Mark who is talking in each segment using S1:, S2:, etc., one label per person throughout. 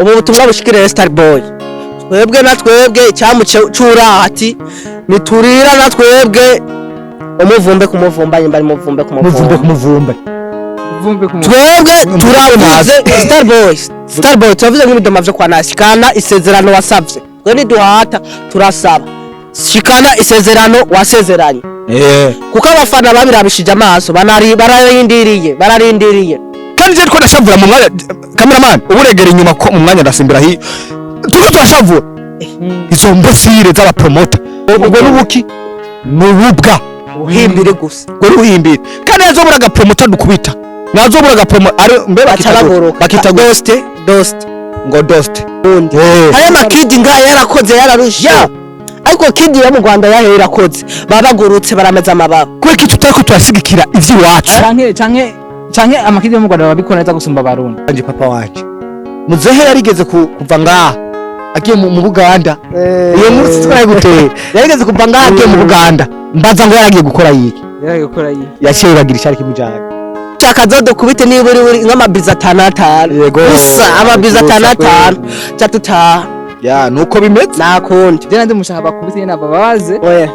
S1: Ubu butumwa bushikire Star Boy. Twebwe na twebwe icyamucura ati niturira na twebwe umuvumbe kumuvumba nyimba ari muvumbe
S2: muvumbe
S1: kumuvumba.
S2: Kumuvumbe.
S3: Vumbe ku
S1: Twebwe turavuze Star Boy, Star Boy, turavuze nk'ibidoma vyo kwa nashikana isezerano wasavye. Twe niduhata turasaba shikana isezerano wasezeranye, kuko abafana babirabishije amaso, banari bararindiriye, bararindiriye.
S2: Kandi je twashavura mu mwanya, cameraman uburegera inyuma ko mu mwanya ndasimbira hi turiko turashavura izo mbesire z'abapromota. Ubwo n'ubuki n'ububwa.
S1: Uhimbire gusa.
S2: Ubwo n'ubuhimbire kandi nazobura agapromota dukubita, nazobura agapromo ari mbe
S1: baca
S2: bakita
S1: bagoroka.
S2: Bakita
S1: Doste, doste.
S2: Ngo doste.
S1: Undi hariyo amakidi ngaha yarakoze, yararushe, ariko kidi yo mu Rwanda yayo yarakoze, babagurutse barameze amababa.
S2: Kubera ko tutariko turasigikira ivy'iwacu.
S3: Canke amakidi yo mu Rwanda babikora neza gusumba abarundi.
S2: Wanje, papa wanje muzehe yarigeze kuva ngaha agiye mu Buganda. Iyo nkuru twari gutera, yarigeze kuva ngaha agiye mu Buganda, mbaza ngo yaragiye gukora yiki?
S3: Yaragiye gukora iyi.
S2: Yaciye yibagira icari kimujanye.
S1: Shaka zodukubite niba uri nk'amabizi atanu atanu.
S2: Yego.
S1: Gusa amabizi
S2: Gusa
S1: atanu atanu ca tutaha.
S2: Ya, nuko bimeze.
S1: Nakundi.
S3: Je nandi mushaka bakubise nyene ababaze.
S1: Oya.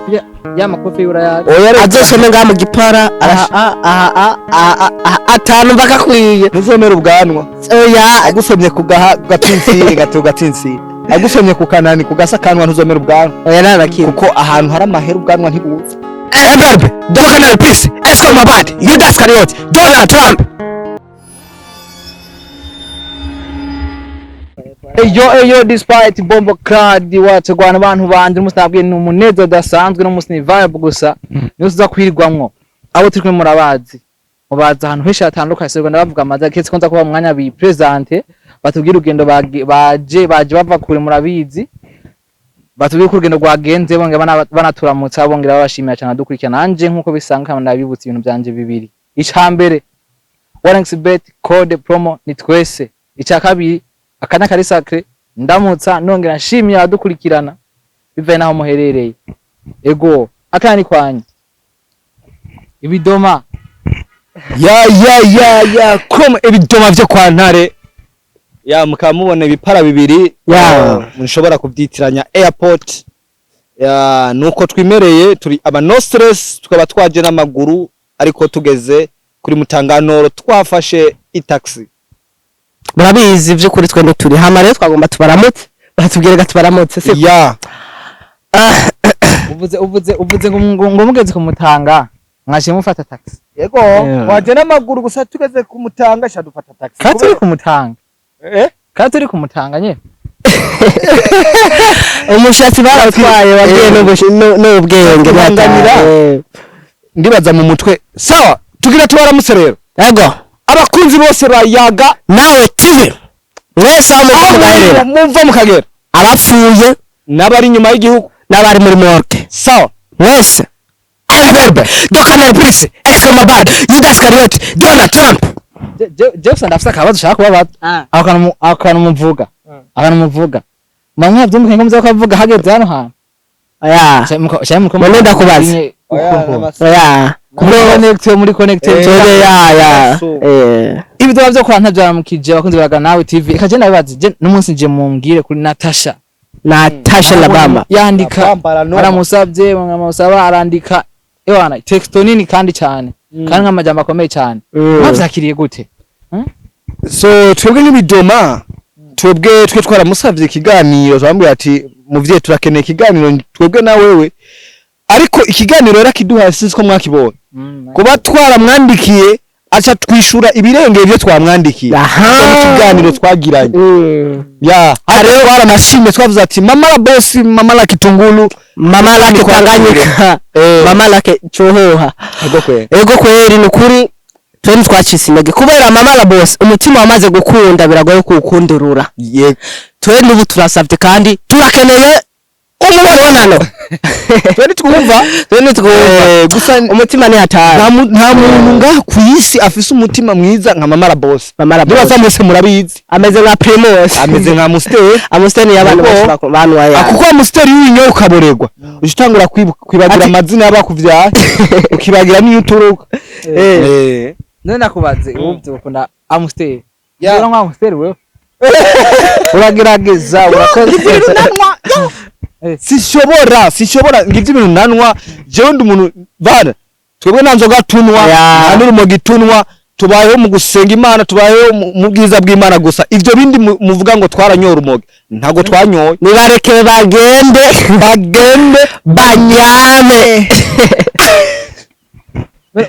S3: Ya makofi y'urayazi.
S2: Oya reka.
S1: Azosome ngaha mu gipara aha aha aha aha aha atanu bakakwiye.
S2: Ntuzomera ubwanwa.
S1: Oya.
S2: Agusomye ku gaha gatsintsiri gato gatsintsiri, agusomye ku kanani ku gasakanwa, ntuzomera ubwanwa.
S1: Oya, nta
S2: Kuko ahantu hari amahera ubwanwa ntibuza. Mbappe, Canal Plus, Esco Mabad, Judas Iscariot, Donald Trump.
S3: Eyo eyo, despite bombo crowd wategwana abantu banje umunsi nabwiye ni umunezero udasanzwe, n'umunsi ni vibe gusa niyo tuza kwirwamwo. Abo turi kumwe murabazi, mubazi ahantu henshi hatandukanye, sirwa ndabavuga amazi keretse ko nza kuba mu mwanya bi presente batubwire urugendo baje bava kure, murabizi, batubwire uko urugendo rwagenze, bongera banaturamutsa, bongera babashimira cyane dukurikirana. Nanje nkuko bisanzwe kandi ndabibutsa ibintu byanje bibiri: ica mbere, 1xBet code promo ni twese; ica kabiri, akanya kari sacre. Ndamutsa nongera nshimira abadukurikirana bivaye naho muherereye. Ego, akanya ni kwanyu, ibidoma.
S2: Ya ya ya ya, kom ibidoma vyo kwa Ntare ya, mukaba mubona ibipara bibiri.
S1: Ya.
S2: Mushobora kubyitiranya airport ya, nuko twimereye turi aba no stress, tukaba twaje n'amaguru ariko tugeze kuri Mutanganoro twafashe itaxi.
S1: Murabizi by'ukuri twe ntituri hama rero twagomba tubaramutse, batubwire ga tubaramutse si?
S2: Ya.
S3: Uvuze ngo mugeze kumutanga mwaciye mufata taxi?
S2: Yego. Twaje n'amaguru gusa tugeze ku Mutanga sha dufata taxi.
S3: Kandi turi kumutanga.
S2: Eh.
S3: Kandi turi kumutanga nyene.
S1: Umushatsi barawutwaye wagiye n'ubwenge.
S2: Kubangamira. Ndibaza mu mutwe. Sawa, tugira tubaramutse rero.
S1: Yego.
S2: Abakunzi bose ba Yaga
S1: Nawe TV mwese aho muva mugaherera,
S2: mumva mukagera,
S1: abapfuye
S2: n'abari inyuma y'igihugu,
S1: n'abari muri morgue,
S2: sawa.
S1: Mwese, Alberbe Dokanel Prince Exomabad Judas Iscariot Donald Trump.
S3: Jefferson, ndafise akabazo ushaka kubabaza. Aho kantu muvuga, aho muvuga mamwe byumvikanye ko muza kuvuga hageze hano hantu.
S1: Oya. None ndakubaza. Oya.
S3: Muri connect, muri connect.
S1: Twebwe ya eh.
S3: Ibidoba byo kwa ntabyaramukije abakunzi ba Nawe TV. Eka je nabibaze je n'umunsi nje mumbwire kuri Natasha.
S1: Natasha Labama.
S3: Yandika.
S2: Labamba, Lanoma.
S3: Aramusabye mwamusaba arandika ewana texto nini kandi cyane kandi nk'amajambo akomeye cyane. Mwavyakiriye gute?
S2: So twebwe nk'ibidoma, twebwe twe twaramusavye ikiganiro, twamubwira ati muvyeyi turakeneye ikiganiro twebwe na wewe, ariko ikiganiro yarakiduhaye, sinzi ko mwakibonye. Kuba twaramwandikiye aca twishura ibirengeye ibyo twamwandikiye.
S1: Aha.
S2: Mu kiganiro twagiranye ya hariho twaranashimye, twavuze ati mama la bosi, mama la kitungulu,
S1: Mama lake Tanganyika. Mama lake Cohoha.
S2: Ego kwe.
S1: Ego kweri, ni ukuri twe ntitwacitse intege kubera mama la boss umutima wamaze gukunda biragoye kuwukundurura.
S2: Yego.
S1: Twe n'ubu turasabye kandi turakeneye umubonano.
S2: Twe ntitwumva.
S1: Twe ntitwumva.
S2: Gusa
S1: umutima ni hatari.
S2: Nta muntu ngaha ku isi afise umutima mwiza nka mama la boss.
S1: Mama la boss.
S2: Ndibaza mwese murabizi.
S1: Ameze nka Primus.
S2: Ameze nka Amstel.
S1: Amstel y'abantu
S2: Yego.
S1: benshi bantu ya.
S2: Kuko Amstel iyo uyinyoye ukaborerwa uca utangura kwibagira amazina y'abakuvyaye, ukibagira n'iyo uturuka.
S3: None nakubaze, ubu ukunda Amstel? Uranywa Amstel wewe? Uragerageza, urakoze.
S2: Ibintu nanwa. Sishobora ngivyo ibintu nanwa. Jewe ndi umuntu bana, twebwe nta nzoga tunwa, nta n'urumogi tunwa. Tubayeho mu gusenga Imana, tubayeho mu bwiza bw'Imana gusa. Ivyo bindi muvuga ngo twaranyoye urumogi, ntabwo twanyoye.
S1: Nibareke bagende.
S2: Bagende.
S1: Banyame.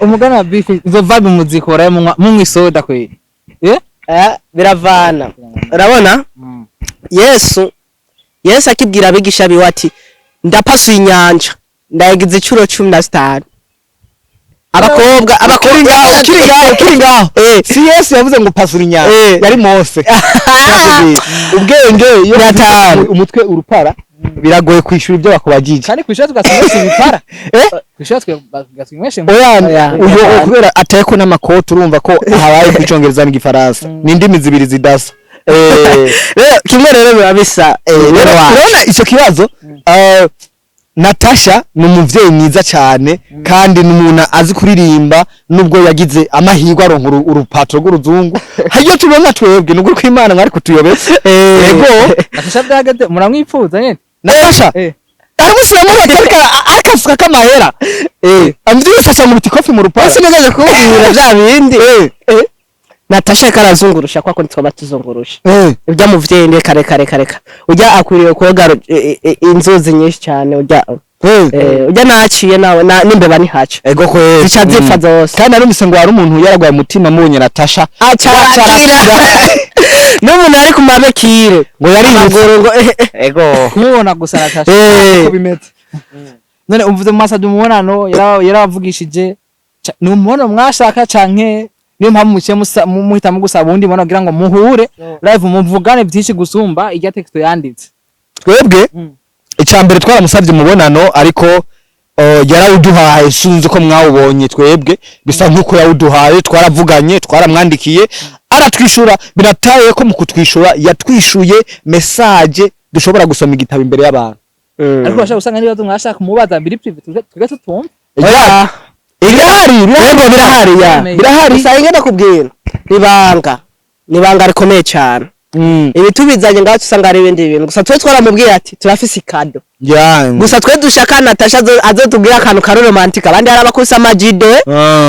S3: Umugani wa bifi, izo vibe muzikora munywa isoda kweli? Eh.
S1: Biravana. Urabona Yesu akibwira abigisha biwe ati: "Ndapasuye inyanja, ndayigize incuro 15." Abakobwa
S2: Ukiri ngaho, ukiri ngaho, ukiri ngaho. Si Yesu yavuze ngo pasura inyanja? Yari Mose. Nakubwiye. Ubwenge iyo
S1: Biratanu.
S2: ufite umutwe urupara, biragoye kwishura ibyo bakubajije.
S3: Kandi kwishura tugasinywesha ibipara.
S2: Eh.
S3: Kwishura tugasinywesha.
S2: Oya.
S1: Oya.
S2: Uyo kubera atayeko n'amakoti, urumva ko habaye kucongereza n'igifaransa, ni indimi zibiri zidasa.
S1: Rero kimwe rero biba bisa.
S2: Rero
S1: wacu.
S2: Urabona icyo kibazo, Natasha ni umuvyeyi mwiza cyane, kandi ni umuntu azi kuririmba, nubwo yagize amahirwe aronka urupaturo rw'uruzungu. Hariyo tubona twebwe nubwo ko Imana mwari kutuyobeza. Yego.
S3: Natasha byageze muramwipfuza nyene?
S2: Natasha aramushyiramo ariko ariko k'amahera, amvyifasha mu bitikofi mu rupara.
S1: Ese nigeze kubwira bya bindi? Natasha karazungurusha kwa kundi twaba tuzungurusha. Ujya muvyeyi ndi kare kare kare kare. Ujya akwiriye koga inzuzi nyinshi cyane ujya. Ujya naciye nawe n'imbeba ntihaca.
S2: Ego kweli.
S1: Zica zipfa zose.
S2: Kandi narumvise ngo hari umuntu yaragwaye umutima mubonye Natasha.
S1: Aca arakira, n'umuntu ari ku mabekire
S2: ngo yarirutse.
S1: Amaguru ngo
S2: Ego.
S3: Kumubona gusa Natasha uko bimeze. None umvuze mu masabye umubonano, yarabavugishije. Ni umubonano mwashaka canke niyo mpamvu muciye muhitamo gusaba uwundi mubonano kugira ngo muhure live, muvugane byinshi gusumba irya texto yanditse?
S2: Twebwe icya mbere twaramusabye umubonano, ariko yarawuduhaye. Sinzi ko mwawubonye. Twebwe bisa nk'uko yawuduhaye, twaravuganye, twaramwandikiye aratwishura. Birataye ko mu kutwishura yatwishuye message dushobora gusoma igitabo imbere y'abantu.
S3: Ariko bashaka gusanga n'ibibazo mwashaka kumubaza biri privé twebwe tutumva.
S2: Ya, birahari.
S1: Yego, birahari ya.
S2: Birahari.
S1: Gusa ingene kubwira nibanga, nibanga rikomeye cyane. Ibi tubizanye ngaho usanga ari ibindi bintu. Gusa twe twaramubwiye ati turafise ikado. Gusa twe dushaka Natasha azotubwira akantu kari romantique. Abandi harabakubise amajide,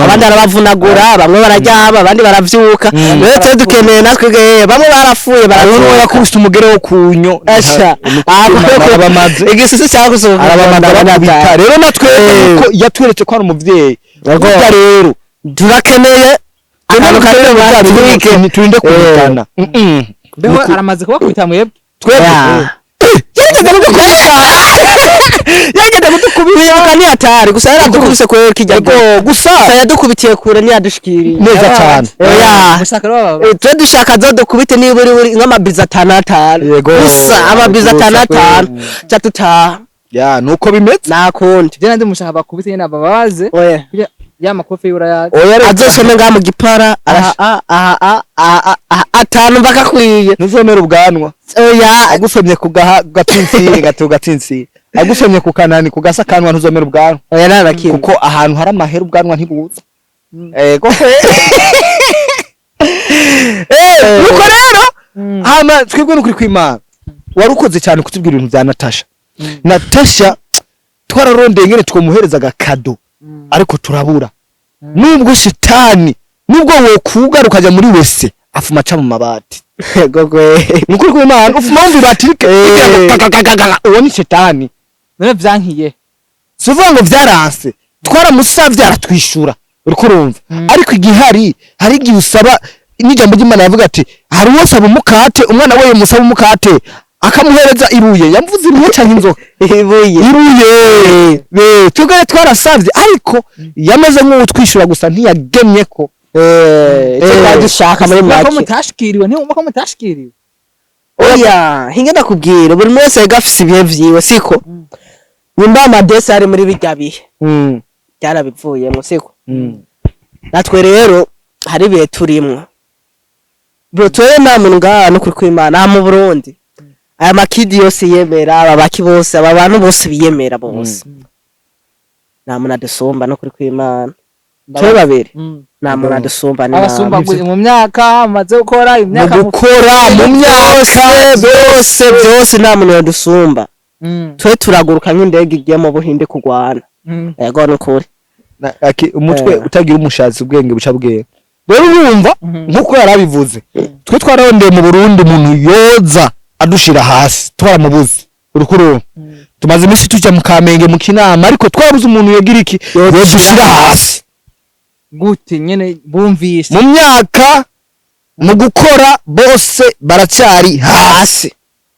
S1: abandi arabavunagura, bamwe bararyama, abandi baravyuka. Rero twe dukeneye natwe bamwe barapfuye.
S2: Hariho n'uwo
S1: Baravyuka.
S2: yakubise umugere wo kunyo.
S1: Asha.
S2: Arabamaze.
S1: Igisusu cyagusohoka.
S2: Arabamaze, arakubita. Rero natwe ko yatweretse ko ari umuvyeyi. Burya rero
S1: turakeneye akantu kari romantique.
S2: Turinde kubitana.
S3: Mbeho aramaze kubakubita mwebwe?
S2: Twebwe?
S1: Ya.
S2: Yageze kudukubita, yageze kudukubita.
S1: Wibuka ni hatari gusa yaradukubise kure kijya.
S2: Ego gusa.
S1: Gusa yadukubiye kure, ntiyadushikiriye.
S2: Neza cyane.
S1: Oya.
S3: Mushaka rero baba
S1: Twe dushaka azodukubite niba uri nk'amabizi atanu atanu.
S2: Yego.
S1: Gusa amabizi
S2: Gusa
S1: atanu atanu ca tutaha.
S2: Ya, nuko bimeze.
S1: Nakundi.
S3: Je nandi mushaka bakubite nyene bababaze.
S1: Oya.
S3: Kugira ya makofi urayazi.
S2: Oya reka.
S1: Azosome ngaha mu gipara aha aha aha aha aha atanu mbakakwiye.
S2: Ntuzomera ubwanwa.
S1: Oya.
S2: Agusomye ku gaha gatsintsire gato gatsintsire, agusomye ku kanani ku gasakanwa, ntuzomera ubwanwa.
S1: Oya, nta na kimwe.
S2: Kuko ahantu hari amahera ubwanwa ntibuza. Ego. Nuko rero hama twebwe nukuri kw'Imana wari ukoze cyane kutubwira ibintu bya Natasha. Natasha twararondeye ingene twomuhereza agakado, ariko turabura. Nubwo shitani, nubwo wokugara ukajya muri wese, afuma aca mu mabati.
S1: Gogwe.
S2: Nukuri kw'Imana ufuma wumva ibati riga, uwo ni shitani.
S3: None vyankiye?
S2: Si uvuga ngo vyaranse, twaramusavye aratwishura, uriko urumva? Ariko igihari, hari igihe usaba n'ijambo ry'Imana yavuga ati hari uwo asaba umukate, umwana we musaba umukate akamuhereza ibuye. Yamuvuze ibuye canke inzoka?
S1: Ibuye.
S2: Ibuye. Be twebwe twarasavye, ariko yamaze nk'uwutwishura gusa ntiyagemye ko
S1: Icyo twari dushaka muri
S3: ko
S1: make.
S3: Mutashikiriwe, ntiwumva ko mutashikiriwe?
S1: Oya, hinge ndakubwira, buri umwe wese yiga afise ibihe vyiwe, siko? Nyimba amadesi ari muri birya bihe byarabivuyemo, siko? Natwe rero hari ibihe turimwo, bro. Twebwe nta muntu ngaha, no kuri kw'Imana aha mu Burundi, aya makidi yose yemera, aba baki bose, aba bantu bose biyemera bose, nta muntu adusumba, no kuri kw'Imana twe babiri. Nta muntu adusumba, ni
S3: Abasumba
S1: nabi.
S3: mu myaka mumaze gukora
S2: Mu
S3: imyaka
S2: gukora, mu myaka.
S1: Byose byose, nta muntu yadusumba. Twe turaguruka nk'indege igiye mu Buhinde kurwana. Yego, ni ukuri.
S2: Umutwe utagira umushatsi, ubwenge buca bwera. Rero urumva, nkuko yarabivuze, twe twararondeye mu Burundi umuntu yoza adushira hasi, twaramubuze. Uriko urumva, tumaze iminsi tujya mu Kamenge, mu Kinama, ariko twarabuze umuntu yogira iki, yodushira hasi.
S3: Gute nyene bumvise?
S2: Mu myaka, mu gukora, bose baracyari hasi.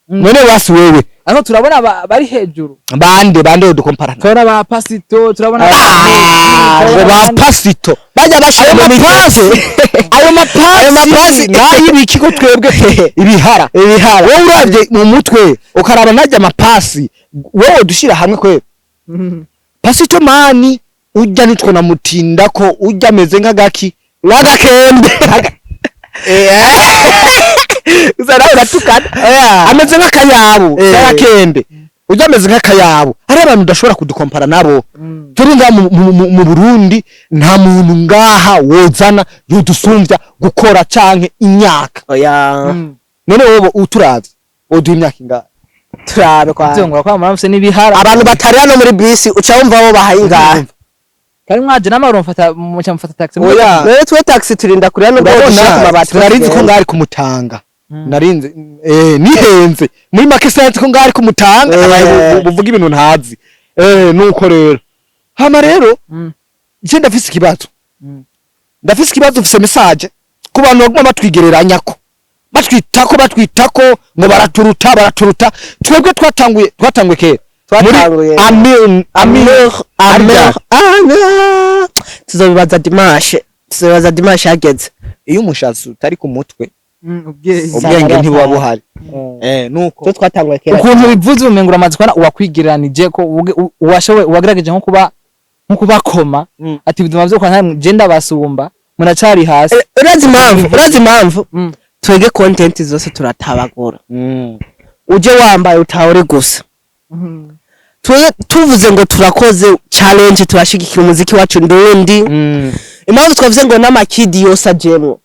S2: None basi wewe?
S3: Ariko turabona bari hejuru.
S2: Bande bande yodukomparana?
S3: Turabona ba Pasito, turabona
S2: Ngo ba Pasito?
S1: Bajya bashira
S2: Ayo
S1: mu
S2: mapasi, ayo mapasi,
S1: Ayo mapasi.
S2: N'ay'ibiki ko twebwe ibihara?
S1: Ibihara.
S2: Wowe uravye mu mutwe ukaraba najya amapasi, wowe dushira hamwe kwe Pasito mani ujya nitwo namutinda ko ujya ameze nk'agaki.
S1: Nk'agakembe.
S2: Uza nawe uratukana. Ameze nk'akayabu. Nk'agakembe, ujya ameze nk'akayabu. Hari abantu udashobora kudukompara nabo. Turi ngaha mu Burundi, nta muntu ngaha wozana yodusumbya gukora canke imyaka.
S1: Oya.
S2: None wowe uturavye woduha imyaka ingahe?
S1: Turabe kwa
S3: Byongera kwa muramutse n'ibihara.
S1: Abantu batari hano muri bisi, uca wumva bo bahaye ingahe.
S3: Kandi mwaje n'amahoro, mufata muca mufata taxi?
S2: Oya.
S1: Rero twe taxi turinda kurira nubwo dushira ku
S2: Urabona,
S1: mabati.
S2: narinzi ko ngari kumutanga, narinzi nihenze muri make, sinzi ko ngari kumutanga. Abantu buvuga ibintu ntazi. Nuko rero, hama rero je ndafise ikibazo. Ndafise ikibazo, mfise message ku bantu baguma batwigereranyako, batwitako ngo baraturuta, baraturuta. Twebwe twatanguye kera.
S1: Twatanguye.
S2: Muri amin amin.
S1: Amer amer amer, tuzobibaza dimanche, tuzobibaza dimanche hageze.
S2: Iyo umushatsi utari ku mutwe,
S3: Ubwenge.
S2: ubwenge ntibuba buhari. Nuko
S1: Twe twatanguye kera.
S3: Ukuntu bivuze, umengo uramaze kubona uwakwigereranije ko uwashoboye, uwagerageje nko kuba nko kubakoma, ati ibiduma vyo kwa nta je ndabasumba, muracari hasi.
S1: Urazi impamvu? Urazi impamvu? Twege content zose turatabagura. Uje wambaye utahure gusa. Twe tuvuze ngo turakoze challenge, turashigikira umuziki wacu ndundi. Impamvu twavuze ngo n'amakidi yose ajemwo,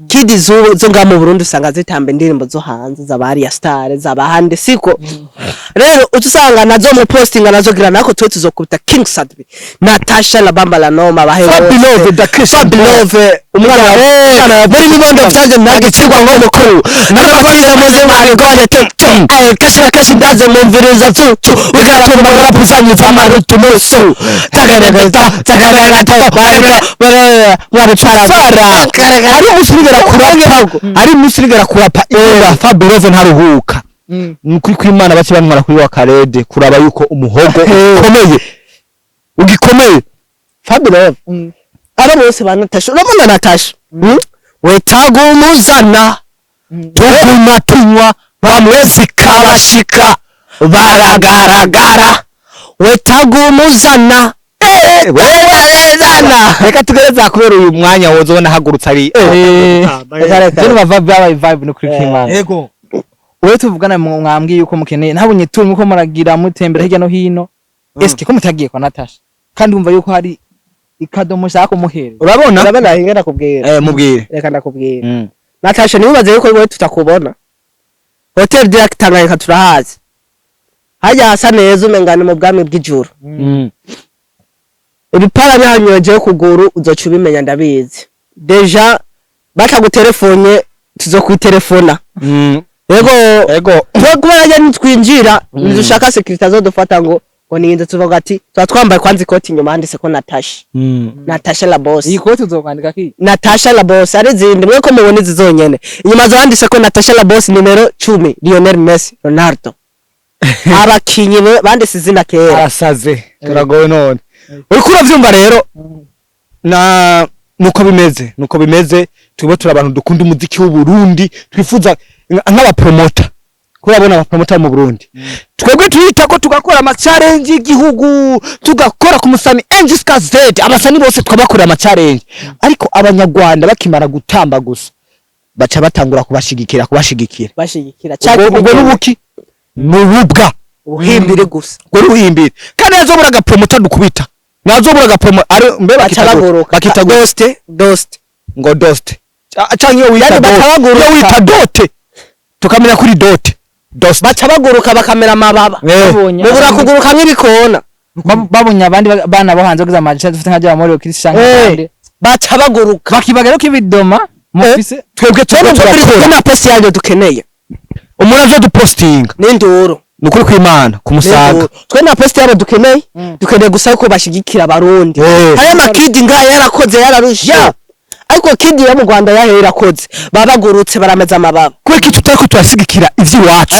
S1: kidi zubu zo ngaha mu Burundi usanga zitamba indirimbo zo hanze z'abariya star z'abahande, siko? Rero uca usanga nazo mu postinga nazo gira nako. Twe tuzokubita King Sadbi, Natasha la Bamba la Noma bahe.
S2: Fabilove da Christian.
S1: Fabilove, umwana wa muri bibondo vyanje nagicirwa ngo mukuru n'abakwiza muze mwabigwanye tu tu aye kashi na kashi ndaze mumviriza tu tu wigaratuma rapuzanye z'amarutu musu tagaragata tagaragata mwabipara.
S2: Fara ari umunsi nigera kurapa, ari umunsi nigera kurapa ivuga Fabilove ntaruhuka. Nukuri kw'Imana, bake bantwara kuri wa karede kuraba yuko umuhogo ukomeye, ugikomeye.
S1: Fabilove, abo bose ba Natasha, urabona Natasha, wetagumuzana
S2: Tuguma tunywa
S1: bamwe zikabashika baragaragara, wetagumuzana zana.
S2: Reka tugereza kubera uyu mwanya wozobona hagurutse ari
S3: Je bava byabaye vibe no kuri Kimana.
S2: Yego.
S3: Wewe tuvugana, mwambwiye yuko mukeneye, ntabonye turi muko muragira mutembera hirya no hino. Eske ko mutagiye kwa Natasha kandi wumva yuko hari ikado mushaka kumuhereza?
S2: Urabona?
S1: Urabona, hinga ndakubwira.
S2: Mubwire.
S1: Reka ndakubwira, Natasha, ntiwibaze yuko wowe tutakubona. Hotel Direct Tanganyika turahazi, hajya hasa neza umenga ni mu bwami bw'ijuru. Ibipara bihanyojeho kuguru uzoca ubimenya, ndabizi déjà. Batagutelefone tuzokwitelefona. Yego.
S2: Ego.
S1: Twe kubera ajya nitwinjira, ntidushaka sécurité azodufata ngo ninze. Tuvuga ati tuba twambaye kwanza ikoti, inyuma handitse ko Natasha, Natasha la boss.
S3: Iyi koti uzokwandika ki?
S1: Natasha la boss. Ari zindi mwe ko mubona izi zonyene, inyuma zanditse ko Natasha la boss, nimero 10, Lionel Messi, Ronaldo, abakinyi banditse izina kera.
S2: Arasaze, turagowe none. Uriko uravyumva rero, na nuko bimeze, nuko bimeze. Tuba turi abantu dukunda umuziki w'u Burundi, twifuza nk'abapromota, kurabona abapromota mu Burundi. Twebwe tuyita ko tugakora ama challenge y'igihugu, tugakora ku musani Angiska Z, abasani bose twabakorera ama challenge, ariko abanyarwanda bakimara gutamba gusa baca batangura kubashigikira.
S1: Bashigikira.
S2: Ubwo n'ubuki nububwa.
S1: Ubuhimbire gusa.
S2: Ubwo ruhimbire kandi yazobura agapromota dukubita. Nazobura agapromo ari mbe
S1: Baca
S2: bakita gute?
S1: baguruka.
S2: Bakita gute?
S1: Doste, doste.
S2: Ngo doste. Canke iyo wita
S1: Yani
S2: dote,
S1: baca baguruka.
S2: iyo wita dote tukamenya kuri dote, doste.
S1: Baca baguruka bakamera amababa.
S3: Babonye
S1: Mubura kuguruka nk'ibikona.
S3: Babonye abandi bana bo hanze bagize amagisha, dufite nka Jamori Chris canke abandi,
S1: Baca baguruka.
S3: bakibagira ko ibidoma mufise.
S2: Twebwe
S1: Twebwe
S2: tuba turakora.
S1: na post yayo dukeneye
S2: Umuntu aje dupostinga
S1: n'induru.
S2: Ni ukuri kw'Imana kumusaga.
S1: N'induru. Twe na post yabo dukeneye, dukeneye gusa ko bashigikira Abarundi. Hariyo amakidi ngaha yarakoze, yararushe, ariko kidi yo mu Rwanda yayo yarakoze, babagurutse barameza amababa.
S2: Kubera ko tutariko turashigikira ivy'iwacu.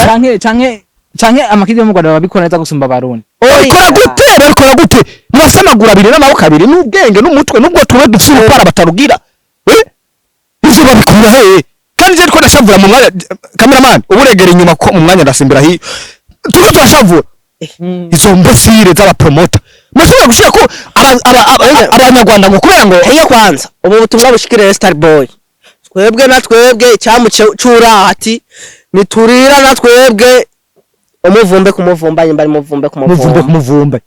S3: Canke amakidi yo mu Rwanda babikora neza gusumba Abarundi.
S2: Babikora gute? Babikora gute? Ntibafise amaguru abiri n'amaboko abiri n'ubwenge n'umutwe, n'ubwo tuwe dufise ubupara batarugira? Ivyo babikura hehe? Kandi je ndiko ndashavura mu mwanya, cameraman uburegera inyuma ko mu mwanya ndasimbira hiyo, turiko turashavura izo mbesire z'abapromota mushobora gushira ko abanyarwanda ngo kubera ngo
S1: Hiyo kwanza ubu butumwa bushikire Star Boy. Twebwe na twebwe icyamu c'urahati niturira, na twebwe umuvumbe kumuvumba, nyimba ari muvumbe
S2: muvumbe
S1: kumuvumba.
S2: Kumuvumbe.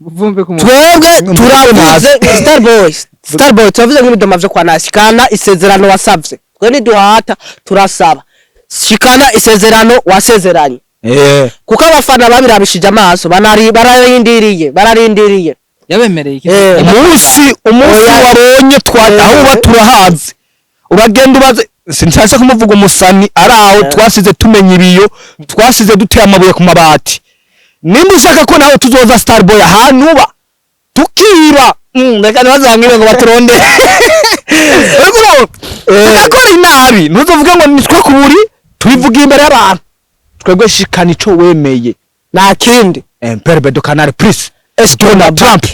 S3: Vumbe ku
S1: Twebwe turavuze, Star Boy, Star Boy, turavuze nk'ibidoma vyo kwa nashikana isezerano wasavye. Twe niduhata, turasaba, shikana isezerano wasezeranye, kuko abafana babirabishije amaso, banari bararindiriye, bararindiriye.
S3: Yabemereye iki?
S2: Umunsi
S1: Oya.
S2: wabonye twa aho uba turahazi, uragenda ubaze, sinshaka kumuvuga, umusani ari aho. Twasize tumenya ibiyo, twasize duteye amabuye ku mabati. Nimba ushaka ko nawe tuzoza, Starboy, ahantu uba tukiba, reka ntibazangire ngo baturondere. Uriko urabona? Tugakora inabi, ntuzovuge ngo nitwe kuburi tubivuga imbere y'abantu. Twebwe shikana ico wemeye.
S1: Nta kindi.
S2: Imperbe do Canal Plus Donald Trump.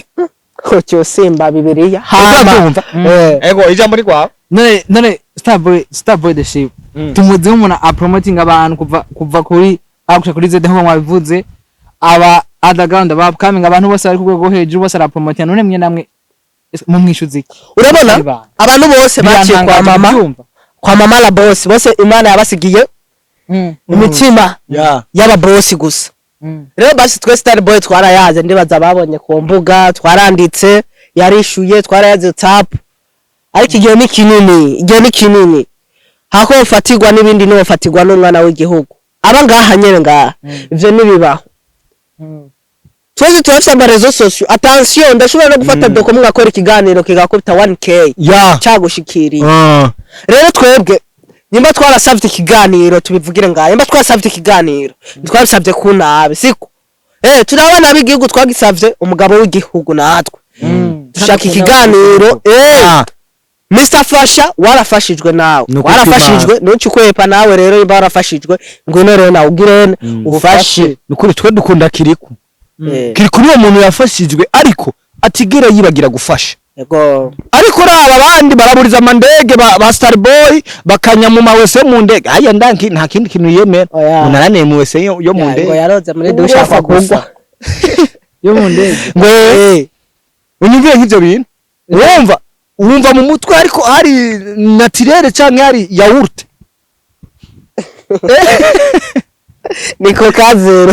S1: Ko cyosimba Bibiliya.
S2: Urabyumva? Ego, ijambo ni kwawe.
S3: None Starboy the Ship, tumuzi nk'umuntu apromoting abantu kuva kuri A gushika kuri Z, nkuko mwabivuze, aba underground, aba upcoming, abantu bose bari ku rwego rwo hejuru bose arapromotinga. None mwe namwe mumwishuza iki?
S1: Urabona
S3: Ibanga.
S1: abantu bose baciye kwa
S3: Birantangaje
S1: mama,
S3: kubyumva.
S1: kwa mama la boss, bose Imana yabasigiye imitima y'aba boss gusa. Rero basi twe Star Boy twarayaze, ndibaza babonye ku mbuga twaranditse, yarishuye, twarayaze tap, ariko igihe ni kinini, igihe ni kinini. Hako ufatirwa n'ibindi, niwo fatirwa n'umwana w'igihugu aba ngaha nyene ngaha, ivyo nibibaho. Twese turafise ama réseaux sociaux, attention, ndashobora no gufata doko mugakora ikiganiro kigakubita 1K cagushikiriye. Rero twebwe nimba twarasavye ikiganiro, tubivugire ngaha, nimba twarasavye ikiganiro, twabisavye ku nabi, siko? Turi abana b'igihugu, twagisavye umugabo w'igihugu, natwe dushaka ikiganiro. Mr Fasha, warafashijwe nawe.
S2: Ni ukuri.
S1: Warafashijwe, ntuce ukwepa nawe. Rero nimba warafashijwe, ngwino rero nawe ugirene ufashe.
S2: Nukuri twe dukunda Kiriku. Kiriku niwo muntu yafashijwe ariko atigera yibagira gufasha.
S1: Yego.
S2: Ariko raba abandi baraburiza amandege ba Starboy, bakanya mu mawese mu ndege. Aya ndanki nta kindi kintu yemera.
S1: Oya.
S2: Umuntu araneye mu wese yo mu
S1: Ngo
S2: ndege.
S1: yaroze muri douche apfa kugwa.
S3: Yo mu ndege.
S2: Ngo unyumvire nk'ivyo bintu, wumva mu mutwe ariko hari naturelle canke hari yaourt.
S1: Niko kazero.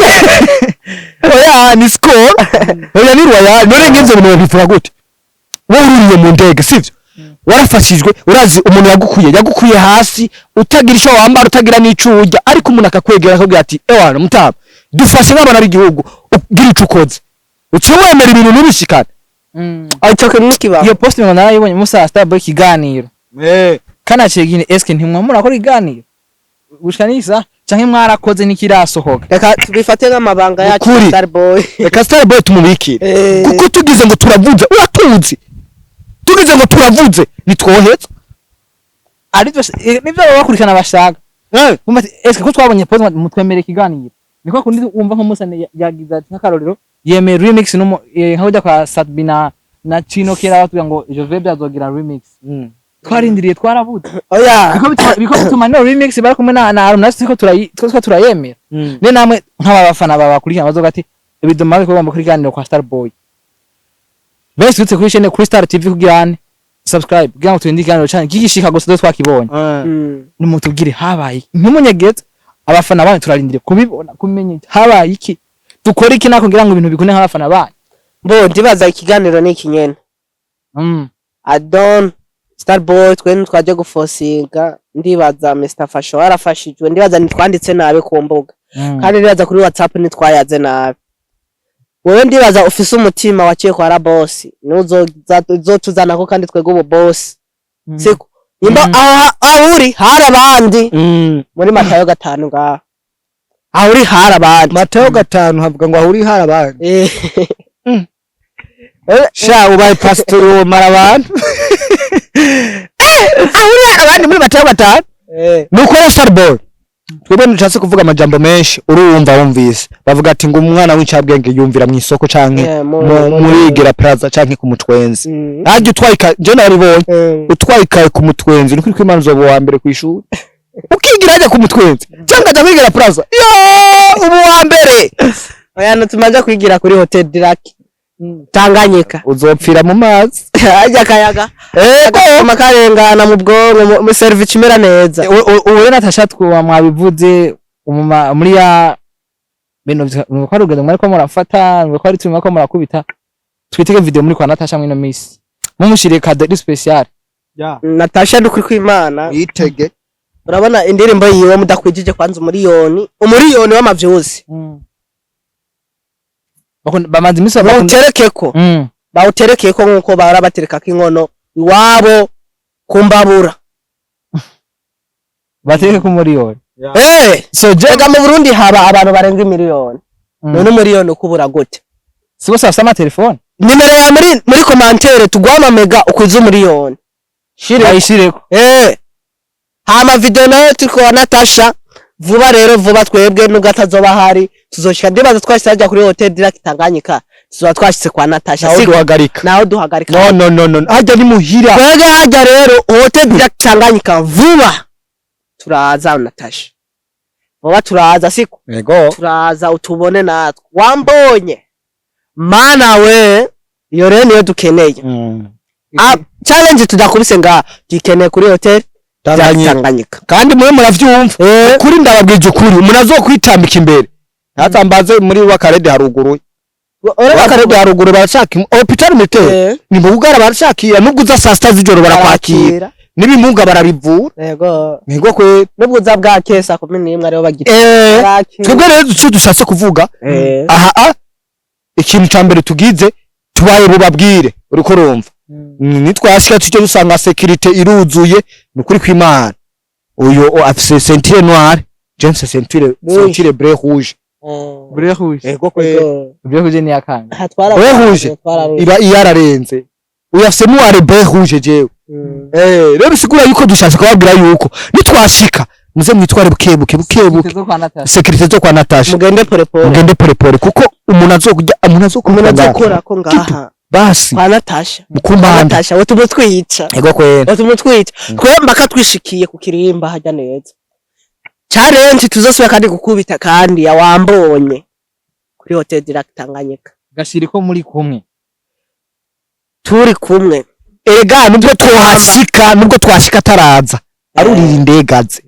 S2: Oya, ni Skol, oya, ni Royal. None nk'ivyo bintu bivuga gute? Wowe ururiye mu ndege, sivyo? Warafashijwe, urazi umuntu yagukuye hasi utagira ico wambara, utagira n'ico urya, ariko umuntu akakwegera akakubwira ati: "Ewana mutaba, dufashe nk'abana b'igihugu, ugira ico ukoze." Uciye wemera ibintu ntibishikane.
S1: Ico kintu kibaho.
S3: Iyo post ngo narayibonye musa Starboy ikiganiro kanaciye gine. Eske ntimwa murakora ikiganiro gushika nisa, canke mwarakoze nikirasohoka?
S1: Reka tubifate nk'amabanga yacu.
S2: Ukuri.
S1: Star Boy.
S2: Reka Star Boy tumubikire, kuko tugize ngo turavuze, uratuzi, tugize ngo turavuze nitwoheza.
S3: Arivyo nivyo baba bakurikirana bashaka. Bumva ati, eske ko twabonye post mutwemere ikiganiro? Niko kundi wumva nko Musa yagize ati nk'akarorero yemeye remix no nka ujya kwa Satbi na Chino kera batubwira ngo je vais byazogira remix, twarindiriye twarabuze.
S1: Oya.
S3: Biko bituma no remix bari kumwe na Arum, natwe turiko turayemera. Ne namwe nk'aba bafana babakurikirana bazoga ati ibidoma ko bagomba kuriganira kwa Star Boy benshi tutse kuri chaîne, kuri Star TV, kugira ane subscribe kugira ngo turinde ikiganiro cyane kigishika gusa dore twakibonye. Nimutubwire habaye ntumunyegeze abafana banyu, turarindiriye kubibona, kumenya habaye iki, dukora iki nako kugira ngo ibintu bikunde nk'abafana banyu.
S1: Bo ndibaza ikiganiro ni iki nyene. Adon Starboy, twe ntitwaje gufosinga. Ndibaza Mr Fasho warafashijwe. Ndibaza ntitwanditse nabi ku mbuga, kandi ndibaza kuri WhatsApp ntitwayaze nabi. Wewe ndibaza ufise umutima waciye kwa Rabosi, nuzotuzanako, kandi twebwe ubu bosi siko nimba aho uri hari abandi. Muri Matayo 5 ngaho aho uri hari abandi.
S2: Matayo 5 havuga ngo aho uri hari abandi.
S1: Eh.
S2: Sha, ubaye pasitori womara abantu. Aho uri hari abandi muri Matayo 5. Nuko rero Starboy, twebwe ntushatse kuvuga amajambo menshi. Urumva, wumvise bavuga ati ngo umwana w'incabwenge yumvira mu isoko canke muri Gera Plaza canke ku Mutwenzi. Harya utwaye ikaye, je naribonye, utwaye ikaye ku Mutwenzi, nukuri kw'Imana uzoba uwa mbere kw'ishuri. Ukigira hajya ku Mutwenzi cyangwa ukaja kwigira Plaza, yo ubu wa mbere.
S1: Oya, tumaze kwigira kuri Hotel du Lac Tanganyika.
S2: Uzopfira mu mazi.
S1: Harya akayaga ego karengana mu bwonko, mu service imera neza.
S3: Ubu rero Natasha, twuba mwabivuze muri ya bintu ko ari urugendo mwariko murafata, ko ari turimo ko murakubita. Twitege video muri kwa Natasha mwino misi, mumushiriye cadeau spécial.
S1: Natasha, ndukuri kw'Imana.
S2: Witege.
S1: Urabona indirimbo yiwe mudakwijije kwanza 1 miliyoni w'amavyuzi.
S3: Bamaze iminsi bakunda.
S1: Bawuterekeko. Bawuterekeko nkuko bahora baterekako inkono iwabo kumbabura.
S3: Batereke ku 1 miliyoni.
S1: Eh,
S3: so je
S1: ega mu Burundi haba abantu barenga 1 miliyoni. None 1 miliyoni ukubura gute?
S3: Si bose bafise amatelefone.
S1: Nimero ya muri commentaire, tugwama mega ukwiza 1 miliyoni. Shire.
S3: Bayishireko.
S1: Eh, hama video nayo turiko wa Natasha vuba rero, vuba. Twebwe nubwo atazoba hari, tuzoshika. Ndibaza twashitse hajya kuri Hotel du Lac Tanganyika, tuzoba twashitse kwa Natasha.
S2: Naho
S1: Siko
S2: duhagarika.
S1: Naho duhagarika.
S2: No, no, no, no, hajya ni muhira.
S1: Twebwe hajya rero Hotel du Lac Tanganyika vuba turaza. Natasha, vuba turaza, siko?
S2: Yego.
S1: Turaza utubone natwe wambonye mana we. Iyo rero niyo dukeneye. Ah, challenge tudakubise nga dukeneye kuri Hotel
S2: Tanganyika.
S1: Tanganyika.
S2: Kandi mwe muravyumva, ukuri ndababwije ukuri, umuntu azokwitambika imbere ntatambaze muri wakarede haruguru. Wakarede haruguru barashaka hôpital militaire. Ni mu bugara barashakira, nubwo uza saa 6 z'ijoro barakwakira, n'ibimuga barabivura.
S1: Yego.
S2: Nibwo kwe.
S1: Nubwo uza bwa kesa 11 ariho bagira.
S2: Twebwe rero icyo dushatse kuvuga aha, ikintu ca mbere tugize, tubaye bubabwire, uriko urumva, nitwashika tujye dusanga sécurité iruzuye. Ni ukuri kw'Imana, uyu afise ceinture noire, James ceinture
S1: Rouge.
S2: Ceinture bleu rouge.
S3: Bleu rouge.
S2: Ego kwe.
S3: Bleu rouge ni yakanga.
S2: Bleu rouge. Iba iyararenze. Uyu afise noire bleu rouge, jewe rero bisigura yuko dushatse kubabwira yuko nitwashika muze mwitware bukebuke bukebuke.
S3: Zo kwa Natasha.
S2: Sécurité zo kwa Natasha.
S1: Mugende pole pole.
S2: Mugende pole pole, kuko umuntu azokujya, umuntu
S1: umuntu
S2: azokujya
S1: azokora ko ngaha
S2: basi
S1: kwa Natasha, kwa
S2: mukumbanda.
S1: Natasha we tumutwica.
S2: Ego kwera.
S1: We tumutwica twe mbaka twishikiye ku kirimba hajya neza. Challenge tuzosubira kandi gukubita kandi yawambonye kuri Hotel du Lac Tanganyika.
S3: Gashiriko muri kumwe.
S1: Turi kumwe.
S2: Erega nubwo twashika, nubwo twashika ataraza, arurira indegaze.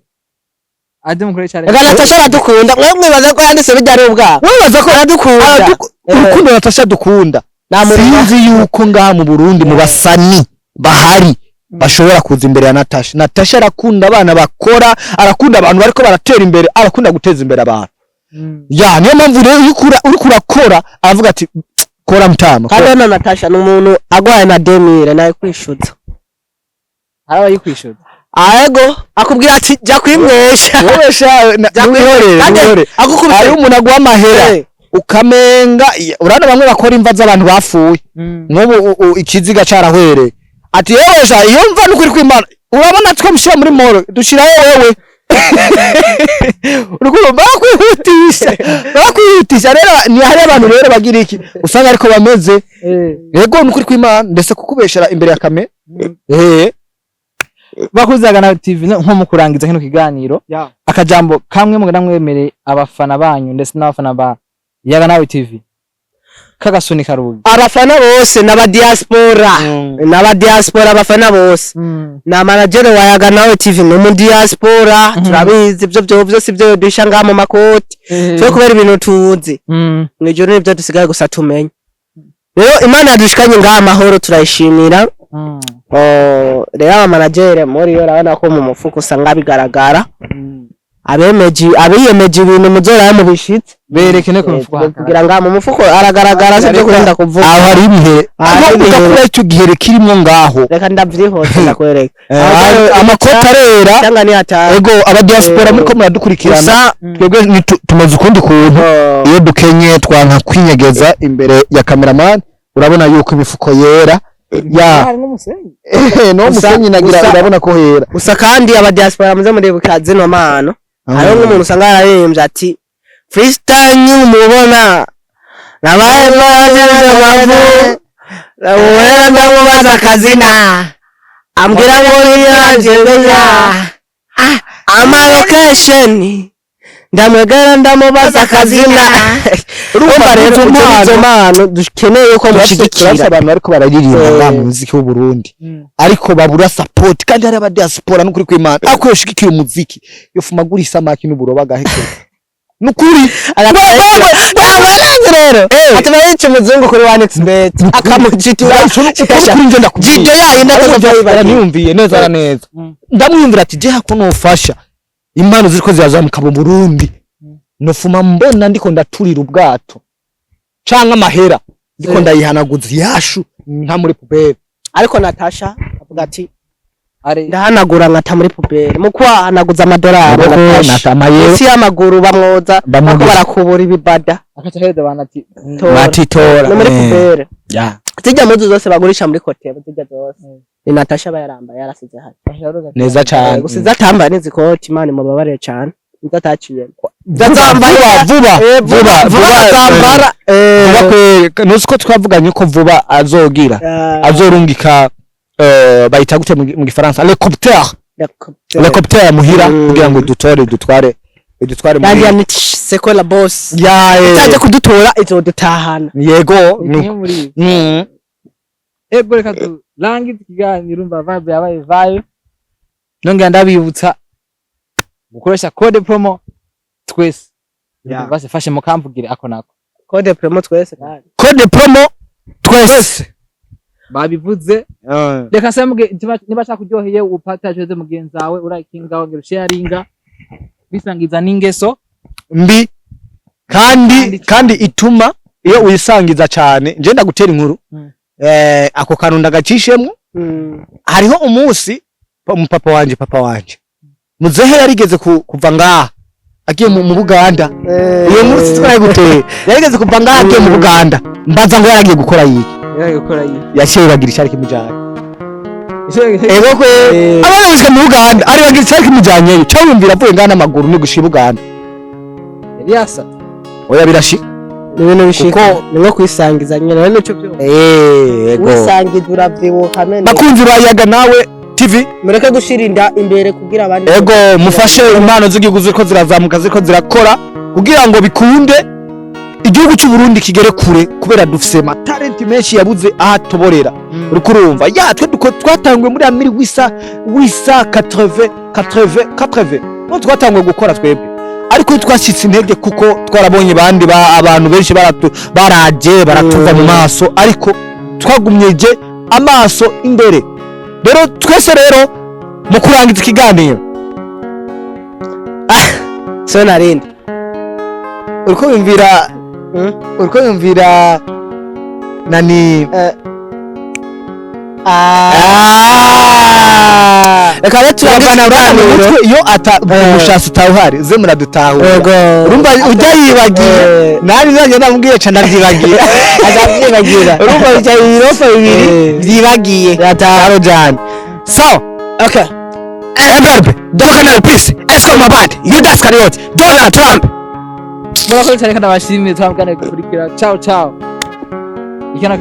S3: Aje mukore challenge.
S1: Ega Natasha aradukunda. Mwe mwibaza ko yanditse bijya ari ubwabo?
S2: Wibaza ko
S1: aradukunda.
S2: Urukundo Natasha dukunda,
S1: Namureba.
S2: sinzi yuko ngaha mu Burundi mu basani bahari bashobora kuza imbere ya Natasha. Natasha arakunda abana bakora, arakunda abantu bariko baratera imbere, arakunda guteza imbere abantu. Ya, niyo mpamvu rero iyo uriko urakora aravuga ati kora mutama.
S1: Kandi
S2: kora.
S1: hano Natasha ni umuntu agwaye na demire nawe kwishuza.
S3: Hari abayikwishura.
S1: Ahego akubwira ati jya kwimwesha.
S2: Wowe sha wihorere.
S1: Kandi
S2: wihorere.
S1: agukubise.
S2: Hariho umuntu aguha amahera ukamenga urabona bamwe bakora imva z'abantu bapfuye, nk'ubu ikiziga carahwereye, ati yewe sha, iyo mva nukuri kw'Imana, urabona twamushyira muri moro dushirayo wewe. Urukundo barakwihutisha, barakwihutisha. Rero ni hari abantu rero bagira iki, usanga ariko bameze. Yego, nukuri kw'Imana, ndetse kukubeshera imbere ya kamera.
S3: Bakuzaga na TV nko mu kurangiza kino kiganiro, akajambo kamwe mugana mwemereye abafana banyu ndetse n'abafana ba Yaga Nawe TV kagasunika rugi.
S1: Abafana bose n'aba diaspora, n'aba diaspora, abafana bose na manager wa Yaga Nawe TV ni mu diaspora. Turabizi ibyo byo byose ibyo dusha ngaha mu makoti twe kubera ibintu tuzi mwijoro nibyo dusigaye gusa tumenya. Rero Imana yadushikanye ngaha amahoro, turayishimira. Oh, rero abamanagere muri yo urabona ko mu mufuko usanga bigaragara. Abemeje, abiyemeje ibintu muzora mubishitse.
S3: Bereke no ku mufuko.
S1: Kugira ngo mu mufuko aragaragara, sibyo kurinda kuvuga.
S2: Aho hari ibihe.
S1: Hari
S2: aho
S1: ibihe.
S2: ugakura icyo gihere kirimo ngaho.
S1: Reka ndavyihote, ndakwereka.
S2: Amakoti arera.
S1: Cyangwa ni hatari.
S2: Ego, aba diaspora muriko muradukurikirana,
S1: Gusa
S2: twebwe tumeze ukundi kuntu. Iyo dukenye twanka kwinyegeza imbere ya cameraman. Urabona yuko imifuko yera ya
S3: Harimo umusenyi.
S2: No musenyi nagira. Urabona ko hera.
S1: Gusa kandi aba diaspora muze muribuka zino mpano. Hariho nk'umuntu usanga yararirimbye ati: "Freestyle mubona nabaye mazi amavu, wera ndamubaza akazina, ambwira ngo niyanje menya ama location, ndamwegera ndamubaza akazina." Urumva rero
S2: izo mpano-
S1: izo mpano dukeneye ko
S2: turafise
S1: mushigikira.
S2: Abantu bariko bararirimba ngaha mu muziki w'u Burundi, ariko babura support. Kandi hari aba diaspora, n'ukuri kw'Imana, ako yoshigikiye umuziki yofuma agura isamaki n'uburoba agahekera, nukuri.
S1: Abaranze rero atuma yica umuzungu kuri one xbet akamujitura.
S2: Ukuri nje ndakubwiye.
S1: Jido yayindi atazoyibagira.
S2: Niyumviye neza na neza, ndamwiyumvira ati: "Je hako nofasha impano ziriko zirazamuka mu Burundi, nofuma mbona ndiko ndaturira ubwato canke amahera ndiko ndayihanaguza yashu nta muri poubelle."
S1: Ariko Natasha avuga ati:
S3: Ari
S1: "Ndahanagura nkata muri poubelle." Mu kwahanaguza amadolari,
S2: Ego,
S1: Natasha.
S2: Natamaye.
S1: Munsi y'amaguru bamwoza
S2: Bamwoza.
S1: bako barakubura ibibada.
S3: Akaca ahereza abantu ati:
S1: Tora.
S2: Batitora.
S1: No muri poubelle.
S2: Ya.
S1: Zijya muzu zose bagurisha muri kotebo, zijya zose ni Natasha aba yarambaye, yarasize hano.
S2: Neza cane.
S1: Gusa izatambaye n'izikoti, Imana imubabarire cane, izo ataciyemo.
S2: Vuba vuba.
S1: Vuba
S2: vuba.
S1: Vuba azambara.
S2: Vuba kwe ntuzi ko twavuganye ko vuba azogira azorungika, bayita gute mu gifaransa, l'hélicoptère, l'hélicoptère muhira kugira ngo dutore, dutware muri
S1: Yandiye ati: "C'est quoi la boss?"
S2: Ya.
S1: Itaje kudutora, izodutahana.
S2: Yego.
S3: Kimwe muri ibi. Ego, reka turangize ikiganiro. Urumva vibe yabaye vibe. Nongera ndabibutsa gukoresha code promo twese. Basi fashe mukamvugire ako nako.
S1: Code promo twese kandi.
S2: Code promo twese.
S3: Babivuze. Reka se muge niba cakuryoheye upataje mugenzi wawe, urayikinga, wongera usharinga, bisangiza n'ingeso
S2: mbi kandi kandi ituma iyo uyisangiza cyane. Nje ndagutera inkuru. Ako kantu ndagacishemwo. Hariho umunsi umupapa wanje, papa wanje muzehe, yarigeze kuva ngaha agiye mu Buganda. Iyo nkuru twayiguteye. Yarigeze kuva ngaha agiye mu Buganda. Mbaza ngo yaragiye gukora yiki?
S3: Yari gukora iyi.
S2: Yaciye yibagira icari kimujanye. Ego kwe, abana gushika mu Buganda aribagira icari kimujanyeyo. Cyawumvira avuye ngaha n'amaguru ni gushika i Buganda.
S3: Yari yasa.
S2: Oya, birashika.
S1: Ni ibintu bishika.
S2: Kuko-
S1: Ni nko kwisangiza nyine rero, nico byo
S2: ego.
S1: wisangiza uravyibuka mene.
S2: Bakunzi ba Yaga Nawe TV,
S1: mureke gushira inda imbere kugira abandi.
S2: Ego, mufashe impano z'igihugu ziriko zirazamuka, ziriko zirakora, kugira ngo bikunde igihugu cy'u Burundi kigere kure, kubera dufise amatalenti menshi yabuze aho atoborera. Uriko urumva ya twe duko twatanguye muri amiri wisa wisa 80 80 80, no twatanguye gukora twebwe, ariko twashitse intege kuko twarabonye bandi ba abantu benshi baratu baraje baratuva mu maso, ariko twagumyeje amaso imbere. Rero twese rero mu kurangiza ikiganiro,
S1: So narindi.
S2: Uriko yumvira, uriko yumvira nani?
S1: Reka rero turangize
S2: Turavana mu
S1: ikiganiro.
S2: mutwe iyo ata ubushasi utawuhari ze muradutahura.
S1: Ego.
S2: Urumva ujya yibagiye, nari nanjye namubwiye ca ndavyibagiye.
S1: Azavyibagira.
S2: Urumva bijya ibirofa bibiri vyibagiye.
S1: Yataha.
S2: Jane so
S1: Okay.
S2: Mbappe, Canal Peace, Esco Mabad, Judas Iscariot, Donald Trump.
S3: Murakoze cyane kandi abashimiye twabwanire gukurikira. Ciao ciao. Ikana.